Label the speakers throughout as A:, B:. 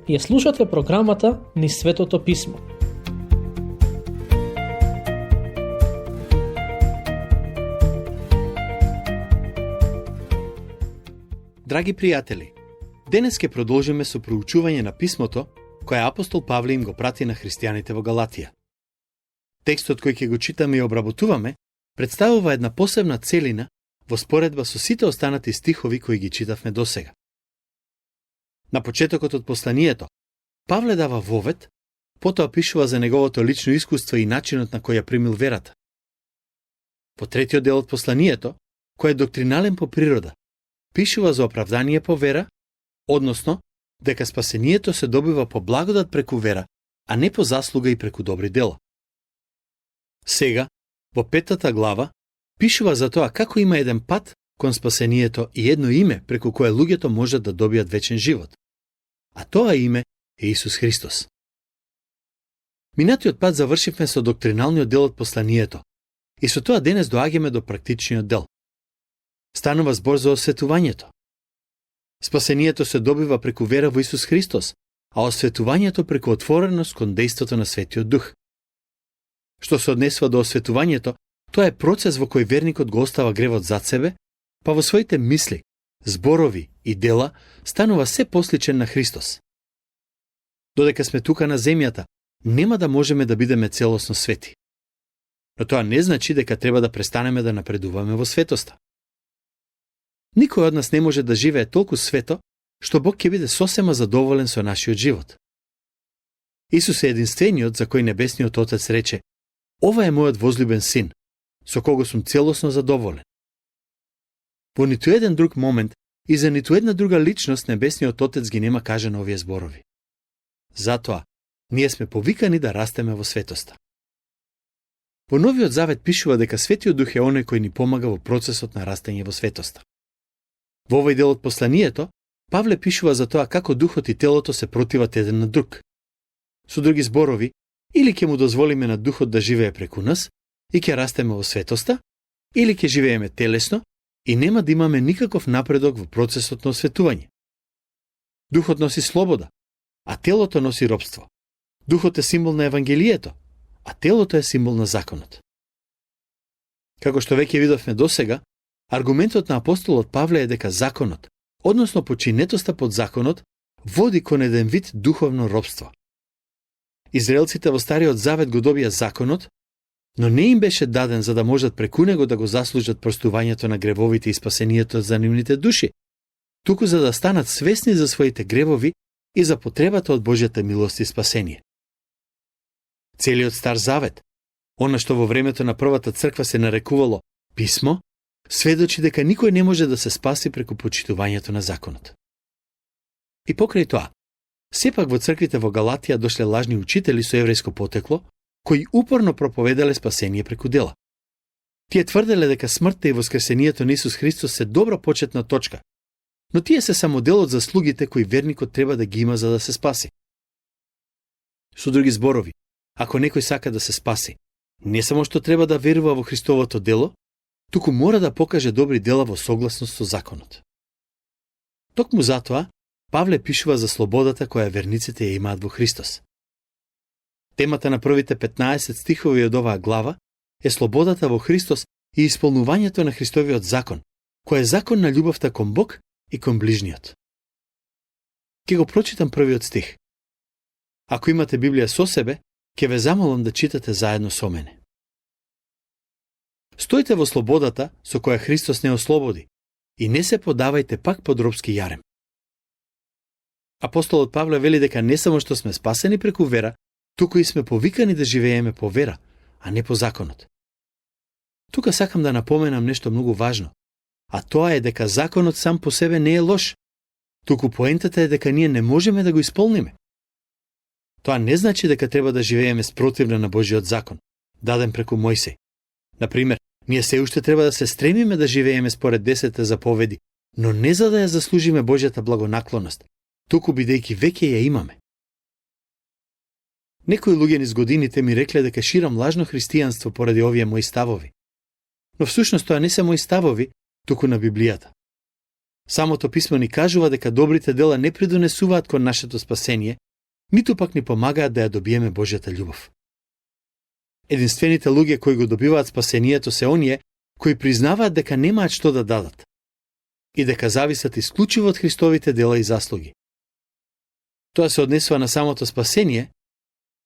A: Ја слушате програмата Низ Светото Писмо.
B: Драги пријатели, денес ќе продолжиме со проучување на писмото кое апостол Павле им го прати на христијаните во Галатија. Текстот кој ќе го читаме и обработуваме представува една посебна целина во споредба со сите останати стихови кои ги читавме досега. На почетокот од посланието, Павле дава вовед, потоа пишува за неговото лично искуство и начинот на кој ја примил верата. Во третиот дел од посланието, кој е доктринален по природа, пишува за оправдание по вера, односно дека спасението се добива по благодат преку вера, а не по заслуга и преку добри дела. Сега, во 5 глава, пишува за тоа како има еден пат кон спасението и едно име преку кое луѓето можат да добијат вечен живот. А тоа име е Исус Христос. Минатиот пат завршивме со доктриналниот дел од посланието и со тоа денес доаѓаме до практичниот дел. Станува збор за осветувањето. Спасението се добива преку вера во Исус Христос, а осветувањето преку отвореност кон дејството на Светиот Дух. Што се однесува до осветувањето, тоа е процес во кој верникот го остава гревот зад себе, па во своите мисли, зборови и дела станува се посличен на Христос. Додека сме тука на земјата, нема да можеме да бидеме целосно свети. Но тоа не значи дека треба да престанеме да напредуваме во светоста. Никој од нас не може да живее толку свето, што Бог ќе биде сосема задоволен со нашиот живот. Исус е единствениот за кој Небесниот Отец рече: "Ова е мојот возлюбен син, со кого сум целосно задоволен." Во ниту еден друг момент и за ниту една друга личност Небесниот Отец ги нема кажано овие зборови. Затоа, ние сме повикани да растеме во светоста. Во Новиот Завет пишува дека Светиот Дух е оној кој ни помага во процесот на растење во светоста. Во овој дел од посланието, Павле пишува за тоа како духот и телото се противат еден на друг. Со други зборови, или ќе му дозволиме на духот да живее преку нас и ќе растеме во светоста, или ќе живееме телесно и нема да имаме никаков напредок во процесот на осветување. Духот носи слобода, а телото носи робство. Духот е символ на Евангелието, а телото е символ на законот. Како што веќе видовме досега, аргументот на апостолот Павле е дека законот, односно починетоста под законот, води кон еден вид духовно робство. Израелците во Стариот Завет го добија законот, но не им беше даден за да можат преку него да го заслужат простувањето на гревовите и спасението за нивните души, туку за да станат свесни за своите гревови и за потребата од Божјата милост и спасение. Целиот Стар Завет, она што во времето на првата црква се нарекувало писмо, сведочи дека никој не може да се спаси преку почитувањето на законот. И покрај тоа, сепак во црквите во Галатија дошле лажни учители со еврејско потекло, кои упорно проповеделе спасение преку дела. Тие тврделе дека смртта и воскресението на Исус Христос се добра почетна точка, но тие се само дел од заслугите кои верникот треба да ги има за да се спаси. Со други зборови, ако некој сака да се спаси, не само што треба да верува во Христовото дело, туку мора да покаже добри дела во согласност со законот. Токму затоа, Павле пишува за слободата која верниците ја имаат во Христос. Темата на првите 15 стихови од оваа глава е слободата во Христос и исполнувањето на Христовиот закон, кој е закон на љубовта кон Бог и кон ближниот. Ке го прочитам првиот стих. Ако имате Библија со себе, ќе ве замолам да читате заедно со мене. Стојте во слободата со која Христос не ослободи и не се подавајте пак под робски јарем. Апостолот Павле вели дека не само што сме спасени преку вера, туку и сме повикани да живееме по вера, а не по законот. Тука сакам да напоменам нешто многу важно, а тоа е дека законот сам по себе не е лош, туку поентата е дека ние не можеме да го исполниме. Тоа не значи дека треба да живееме спротивно на Божиот закон, даден преку Мојсей. Например, ние се уште треба да се стремиме да живееме според 10 заповеди, но не за да ја заслужиме Божјата благонаклоност, туку бидејќи веќе ја имаме. Некои луѓе низ годините ми рекле дека ширам лажно христијанство поради овие мои ставови. Но всушност тоа не се мои ставови, туку на Библијата. Самото писмо ни кажува дека добрите дела не придонесуваат кон нашето спасение, ниту пак ни помагаат да ја добиеме Божјата љубов. Единствените луѓе кои го добиваат спасението се оние кои признаваат дека немаат што да дадат и дека зависат исклучиво од Христовите дела и заслуги. Тоа се однесува на самото спасение,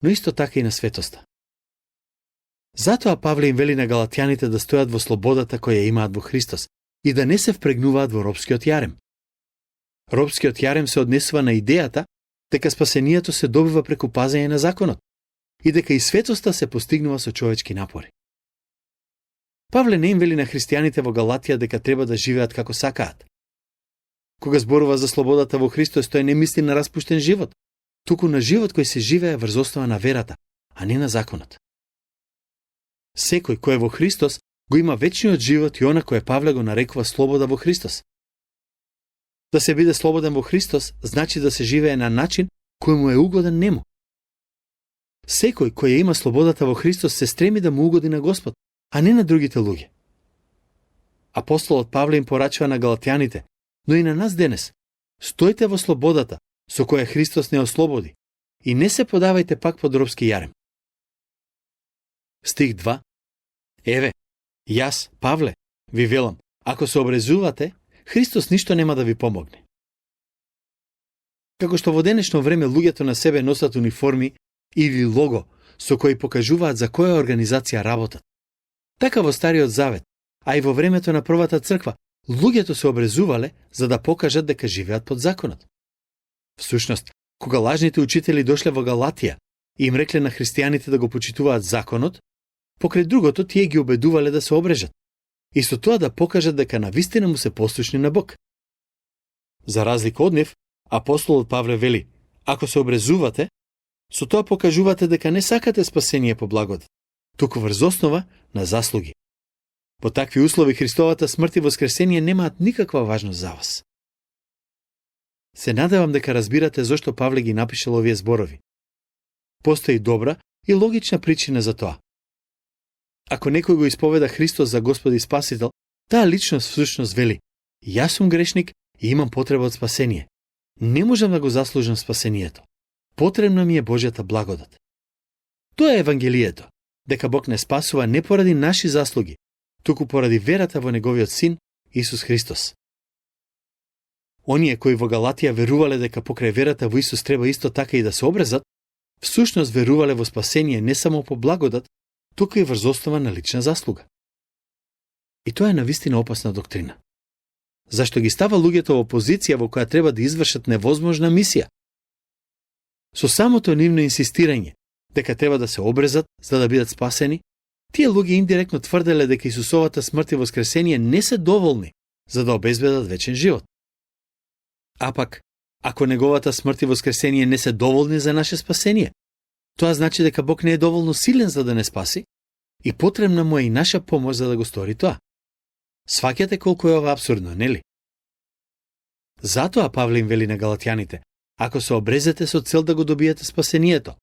B: но исто така и на светоста. Затоа Павле им вели на галатјаните да стојат во слободата која имаат во Христос и да не се впрегнуваат во робскиот јарем. Робскиот јарем се однесува на идејата дека спасението се добива преку пазење на законот и дека и светоста се постигнува со човечки напори. Павле не им вели на христијаните во Галатија дека треба да живеат како сакаат. Кога зборува за слободата во Христос, тој не мисли на распуштен живот, туку на живот кој се живее врз основа на верата, а не на законот. Секој кој е во Христос го има вечниот живот и она кое Павле го нарекува слобода во Христос. Да се биде слободен во Христос значи да се живее на начин кој му е угоден нему. Секој кој има слободата во Христос се стреми да му угоди на Господ, а не на другите луѓе. Апостолот Павле им порачува на галатјаните, но и на нас денес: стојте во слободата со која Христос не ослободи и не се подавајте пак под робски јарем. Стих 2. Еве, јас, Павле, ви велам, ако се обрезувате, Христос ништо нема да ви помогне. Како што во денешно време луѓето на себе носат униформи или лого со кои покажуваат за која организација работат, така во Стариот Завет, а и во времето на првата црква, луѓето се обрезувале за да покажат дека живеат под законот. Всушност, кога лажните учители дошле во Галатија и им рекле на христијаните да го почитуваат законот, покрај другото тие ги обедувале да се обрежат и со тоа да покажат дека навистина му се послушни на Бог. За разлика од нив, апостолот Павле вели: ако се обрезувате, со тоа покажувате дека не сакате спасение по благодат, туку врз основа на заслуги. По такви услови Христовата смрт и воскресение немаат никаква важност за вас. Се надевам дека разбирате зошто Павле ги напишал овие зборови. Постои добра и логична причина за тоа. Ако некој го исповеда Христос за Господ и Спасител, таа личност всушност вели: јас сум грешник и имам потреба од спасение. Не можам да го заслужам спасението. Потребна ми е Божјата благодат. Тоа е Евангелието, дека Бог не спасува не поради наши заслуги, туку поради верата во Неговиот Син, Исус Христос. Оние кои во Галатија верувале дека покрај верата во Исус треба исто така и да се обрезат, всушност верувале во спасение не само по благодат, туку и врз основа на лична заслуга. И тоа е навистина опасна доктрина. Зашто ги става луѓето во позиција во која треба да извршат невозможна мисија. Со самото нивно инсистирање дека треба да се обрезат за да бидат спасени, тие луѓе индиректно тврделе дека Исусовата смрт и воскресение не се доволни за да обезбедат вечен живот. А пак, ако Неговата смрт и воскресение не се доволни за наше спасение, тоа значи дека Бог не е доволно силен за да не спаси и потребна му е и наша помош за да го стори тоа. Сваќате колку е ова абсурдно, нели? Затоа Павле им вели на галатјаните: ако се обрезете со цел да го добиете спасението,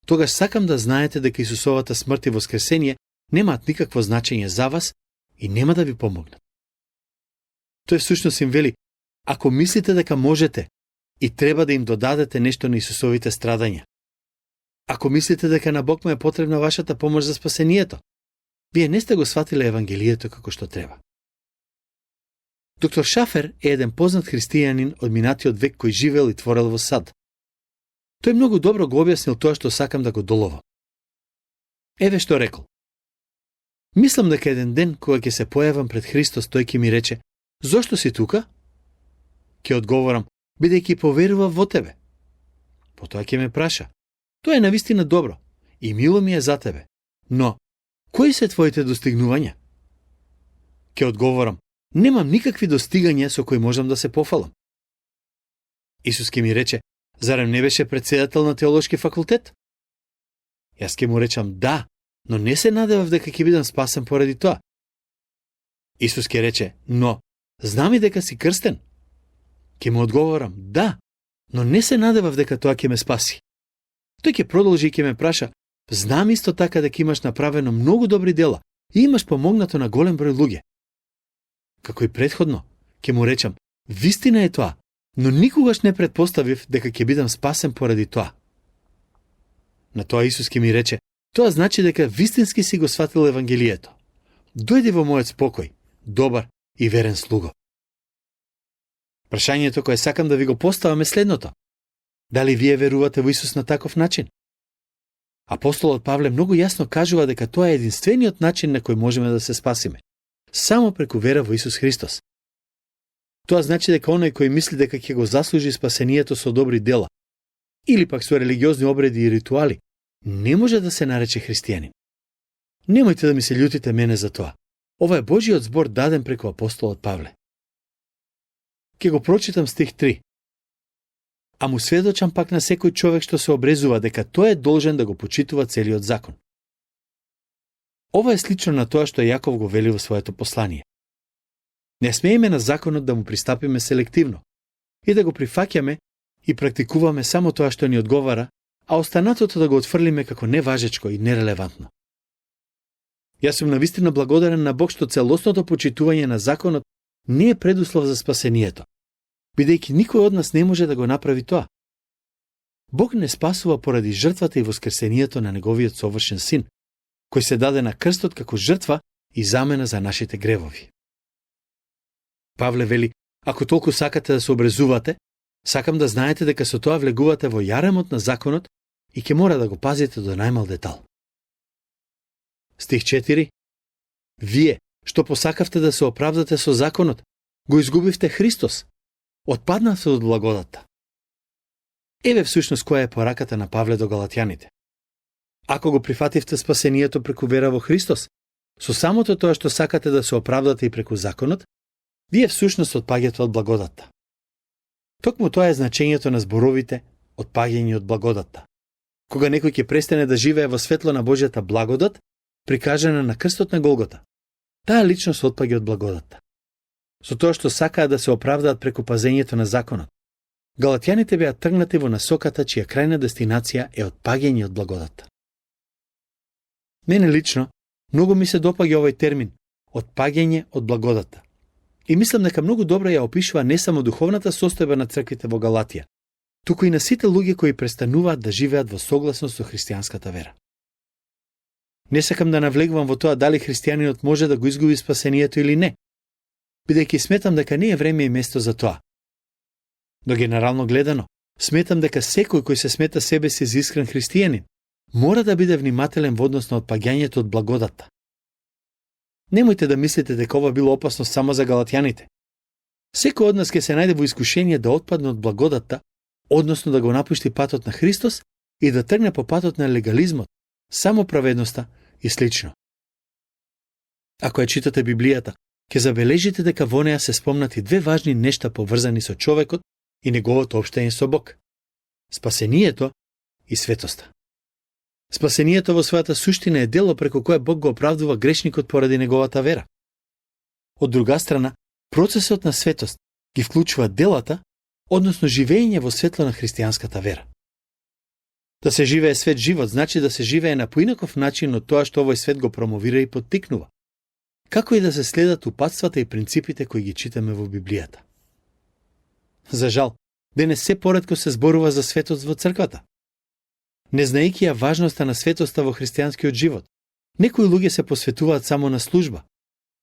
B: тогаш сакам да знаете дека Исусовата смрт и воскресение немаат никакво значење за вас и нема да ви помогнат. Тој всушност им вели: ако мислите дека можете и треба да им додадете нешто на Исусовите страдања, ако мислите дека на Бог му е потребна вашата помош за спасението, вие не сте го сватиле Евангелието како што треба. Доктор Шафер е еден познат христијанин од минатиот век кој живеел и творел во САД. Тој многу добро го објаснил тоа што сакам да го доловам. Еве што рекол: мислам дека еден ден кога ќе се појавам пред Христос, тој ќе ми рече: зошто си тука? Ќе одговорам: бидејќи поверував во тебе. Потоа ќе ме праша: тоа е навистина добро и мило ми е за тебе, но кои се твоите достигнувања? Ќе одговорам: немам никакви достигања со кои можам да се пофалам. Исус ќе ми рече: зарем не беше претседател на теолошки факултет? Јас ќе му речам: да, но не се надевав дека ќе бидам спасен поради тоа. Исус ќе рече: но знам и дека си крстен. Ќе му одговорам: да, но не се надевав дека тоа ќе ме спаси. Тој ќе продолжи и ќе ме праша: знам исто така дека имаш направено многу добри дела и имаш помогнато на голем број луѓе. Како и претходно, ќе му речам: Вистина е тоа, но никогаш не предпоставив дека ќе бидам спасен поради тоа. На тоа Исус ќе ми рече: тоа значи дека вистински си го сватил Евангелието. Дојди во мојот спокој, добар и верен слуго. Прашањето кое сакам да ви го поставам е следното: дали вие верувате во Исус на таков начин? Апостолот Павле многу јасно кажува дека тоа е единствениот начин на кој можеме да се спасиме. Само преку вера во Исус Христос. Тоа значи дека оној кој мисли дека ќе го заслужи спасението со добри дела или пак со религиозни обреди и ритуали, не може да се нарече христијанин. Немојте да ми се љутите мене за тоа. Ова е Божиот збор даден преку апостолот Павле. Ке го прочитам стих 3. А му сведочам пак на секој човек што се обрезува дека тој е должен да го почитува целиот закон. Ова е слично на тоа што Јаков го вели во своето послание. Не смееме на законот да му пристапиме селективно и да го прифаќаме и практикуваме само тоа што ни одговара, а останатото да го отфрлиме како неважечко и нерелевантно. Јас сум навистина благодарен на Бог што целосното почитување на законот не е предуслов за спасението, бидејќи никој од нас не може да го направи тоа. Бог не спасува поради жртвата и воскресението на неговиот совршен син, кој се даде на крстот како жртва и замена за нашите гревови. Павле вели: ако толку сакате да се обрезувате, сакам да знаете дека со тоа влегувате во јаремот на законот и ќе мора да го пазите до најмал детал. Стих 4. Вие, што посакавте да се оправдате со законот, го изгубивте Христос. Отпаднавте од благодата. Еве всушност која е пораката на Павле до галатјаните. Ако го прифативте спасението преку вера во Христос, со самото тоа што сакате да се оправдате и преку законот, вие всушност отпаѓате од благодата. Токму тоа е значењето на зборовите отпаѓање од благодата. Кога некој ќе престане да живее во светло на Божјата благодат, прикажана на крстот на Голгота, таа личност отпаѓа од благодата. Со тоа што сакаат да се оправдаат преку пазењето на законот, галатјаните беа тргнати во насоката чија крајна дестинација е отпаѓање од благодата. Мене лично многу ми се допаѓа овој термин отпаѓање од благодата. И мислам дека многу добро ја опишува не само духовната состојба на црквите во Галатија, туку и на сите луѓе кои престануваат да живеат во согласност со христијанската вера. Не сакам да навлегувам во тоа дали христијанинот може да го изгуби спасението или не, бидејќи сметам дека не е време и место за тоа. Но генерално гледано, сметам дека секој кој се смета себе си за искрен христијанин, мора да биде внимателен во однос на отпаѓањето од благодата. Немојте да мислите дека ова било опасно само за галатјаните. Секој од нас ќе се најде во искушение да отпадне од благодата, односно да го напушти патот на Христос и да тргне по патот на легализмот, самоправедноста и слично. Ако ја читате Библијата, ќе забележите дека во неа се спомнати две важни нешта поврзани со човекот и неговото општење со Бог: спасението и светоста. Спасението во својата суштина е дело преку кое Бог го оправдува грешникот поради неговата вера. Од друга страна, процесот на светост ги вклучува делата, односно живење во светло на христијанската вера. Да се живее свет живот значи да се живее на поинаков начин од тоа што овој свет го промовира и поттикнува, како и да се следат упатствата и принципите кои ги читаме во Библијата. За жал, денес се поретко се зборува за светост во црквата. Не знаејќи ја важноста на светоста во христијанскиот живот, некои луѓе се посветуваат само на служба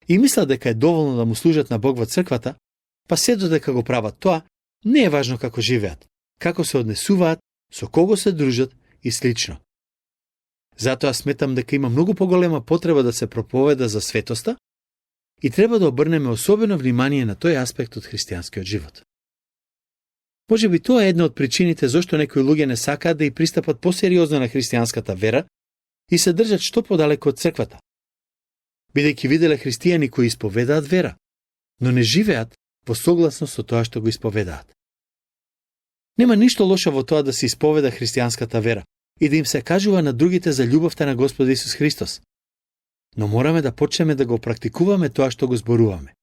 B: и мислат дека е доволно да му служат на Бог во црквата, па се додека го прават тоа, не е важно како живеат, како се однесуваат, со кого се дружат и слично. Затоа сметам дека има многу поголема потреба да се проповеда за светоста и треба да обрнеме особено внимание на тој аспект од христијанскиот живот. Може би тоа е една од причините зошто некои луѓе не сакаат да и пристапат посериозно на христијанската вера и се држат што подалеку од црквата, бидејќи виделе христијани кои исповедаат вера, но не живеат во согласност со тоа што го исповедаат. Нема ништо лошо во тоа да се исповеда христијанската вера и да им се кажува на другите за љубовта на Господ Исус Христос, но мораме да почнеме да го практикуваме тоа што го зборуваме.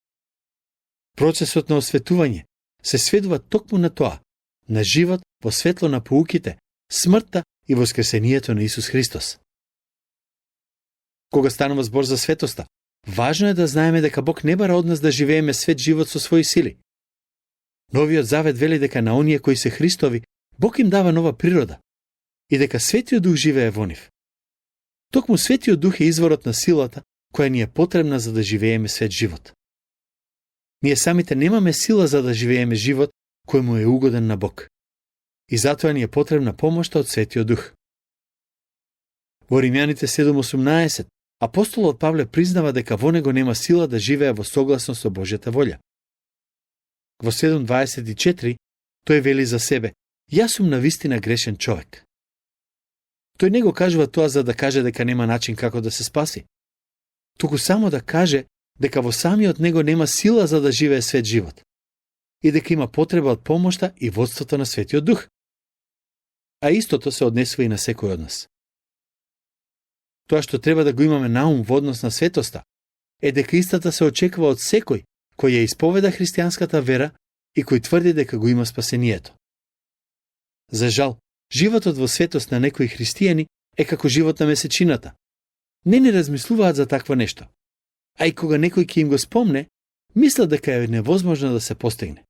B: Процесот на осветување се сведува токму на тоа, на живот во светло на поуките, смртта и воскресението на Исус Христос. Кога станува збор за светоста, важно е да знаеме дека Бог не бара од нас да живееме свет живот со своји сили. Новиот завет вели дека на оние кои се Христови, Бог им дава нова природа и дека Светиот Дух живее во нив. Токму Светиот Дух е изворот на силата која ни е потребна за да живееме свет живот. Ние самите немаме сила за да живееме живот кој му е угоден на Бог. И затоа ни е потребна помошта од Светиот Дух. Во Римјаните 7:18 апостолот Павле признава дека во него нема сила да живее во согласно со Божјата волја. Во 7:24 тој вели за себе: "Јас сум навистина грешен човек." Тој не го кажува тоа за да каже дека нема начин како да се спаси, туку само да каже дека во самиот него нема сила за да живее свет живот и дека има потреба од помошта и водството на Светиот Дух. А истото се однесува и на секој од нас. Тоа што треба да го имаме на ум во однос на светоста е дека истата се очекува од секој кој ја исповеда христијанската вера и кој тврди дека го има спасението. За жал, животот во светост на некои христијани е како живот на месечината. Не размислуваат за такво нешто. А и кога некој ќе им го спомне, мислат дека е невозможно да се постигне.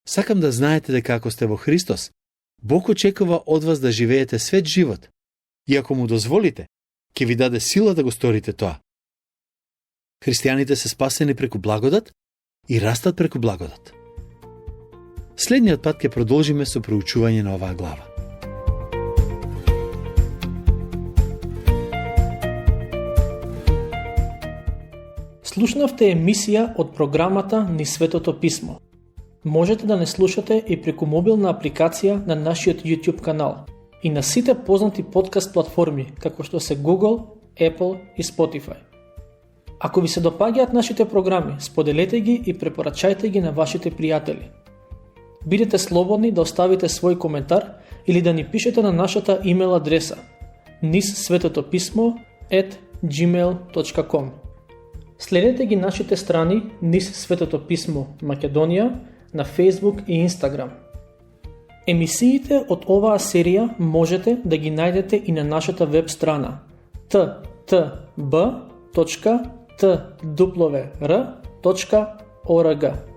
B: Сакам да знаете дека ако сте во Христос, Бог очекува од вас да живеете свет живот и ако му дозволите, ќе ви даде сила да го сторите тоа. Христијаните се спасени преку благодат и растат преку благодат. Следниот пат ќе продолжиме со проучување на оваа глава.
A: Слушнавте емисија од програмата Ни Светото Писмо. Можете да не слушате и преку мобилна апликација на нашиот YouTube канал и на сите познати подкаст платформи, како што се Google, Apple и Spotify. Ако ви се допаѓаат нашите програми, споделете ги и препорачајте ги на вашите пријатели. Бидете слободни да оставите свој коментар или да ни пишете на нашата имейл адреса nissvetotopисmo@gmail.com. Следете ги нашите страни Nis Светото Писмо Македонија на Facebook и Instagram. Емисиите од оваа серија можете да ги најдете и на нашата веб страна ttb.twr.org.